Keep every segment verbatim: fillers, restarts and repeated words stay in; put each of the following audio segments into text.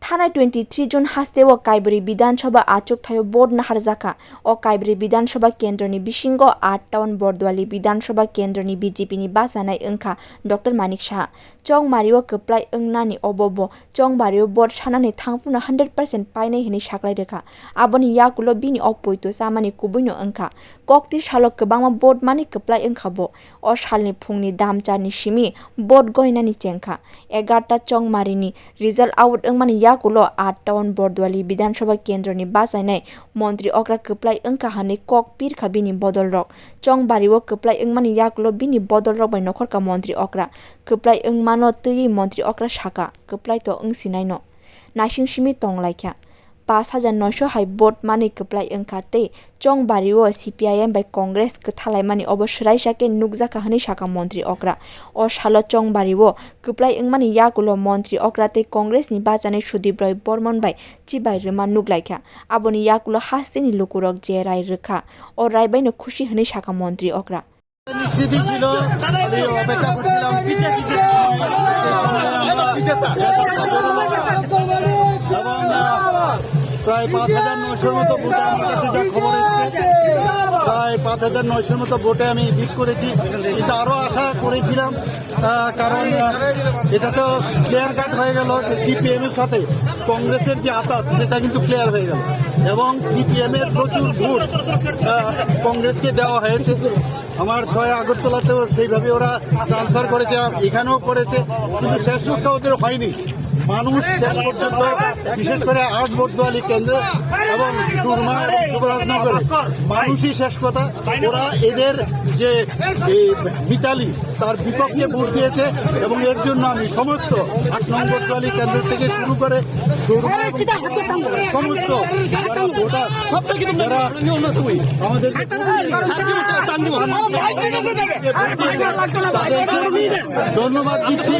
Thanai twenty three June haste o Kaibrwi Bidhan Sabha achuk thaio vote naharjakha. O Kaibrwi Bidhan Sabha kendroni bisingo aat town Bordwali Bidhan Sabha kendroni B J P ni bachanai wngkha Doctor Manik Saha. Chongmari o kwplai wngnani obo bo Chongmari o vote sanani thangphano hundred percent painai hwnwi saklai rwkha. Aboni yakulo bini o poito chamani kubuino wngkha. Kokti salo kwbangma vote mani kwplai wngkha bo. O salni phungni damcharni simi vote gorinani chengkha. Egarta Chongmarini result out wngmani yakulo aat town Bordwali Bidhan Sabha kendroni bachainai montri okra kwplai wngkha hwnwi kok pirkha bini bodolrok. Chongbario kwplai wngmani yakulo bini bodolrok bai nokhorkha montri okra. Kwplai wngmano twiwi montri okra sakha, kwplai to wngsinaino. Naising simi tonglaikha. Pash hajar noisho hai vote manwi kwplai wngkha tei Chongbario C P I M bai Congress kwthalaimani obo swraisa khe nukjakha hwnwi sakha montri okra. O salo Chongbario kwplai wngmani yakulo montri okra tei Congress ni bachanai Sudip Roy Bormon bai chibai rwma nukhlaikha. Aboni yakulo hasteni lukurok je rai rwkha, o rai baino khusi hwnwi sakha montri okra. নিশ্চিতই ছিল, খালি অপেক্ষা করছিলাম। সেই সময় আমরা এবং, আহ, প্রায় পাঁচ হাজার নয়শোর মতো ভোটে আমার কাছে যা খবর এসছে, প্রায় পাঁচ হাজার নয়শোর মতো ভোটে আমি লিড করেছি। কিন্তু আরো আশা করেছিলাম, আহ, কারণ, আহ, এটা তো ক্লিয়ার কাট হয়ে গেল যে সিপিএম এর সাথে কংগ্রেসের যে আতাত, সেটা কিন্তু ক্লিয়ার হয়ে গেল এবং সিপিএম এর প্রচুর ভোট, আহ, কংগ্রেসকে দেওয়া হয়েছে। আমার ছয় আগরতলাতেও সেইভাবে ওরা ট্রান্সফার করেছে, আর এখানেও করেছে, কিন্তু শেষ রক্ষা ওদের হয়নি। মানুষ শেষ পর্যন্ত, বিশেষ করে আট বর্দোয়ালি কেন্দ্র এবং সুরমা এবং যুবরাজনগরে মানুষই শেষ কথা। ওরা এদের যে এই মিতালি, তার বিপক্ষে ভোট দিয়েছে এবং এর জন্য আমি সমস্ত আট নম্বর দলি কেন্দ্র থেকে শুরু করে শোরুম এবং সমস্ত যারা ভোটার, যারা আমাদেরকে ভোট দিয়েছে, তাদেরকে আমি ধন্যবাদ দিচ্ছি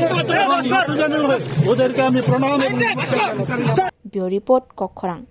এবং নতজানু হয়ে ওদেরকে আমি প্রণাম এবং নমস্কার জানাচ্ছি। Bureau Report, Kokkhorang.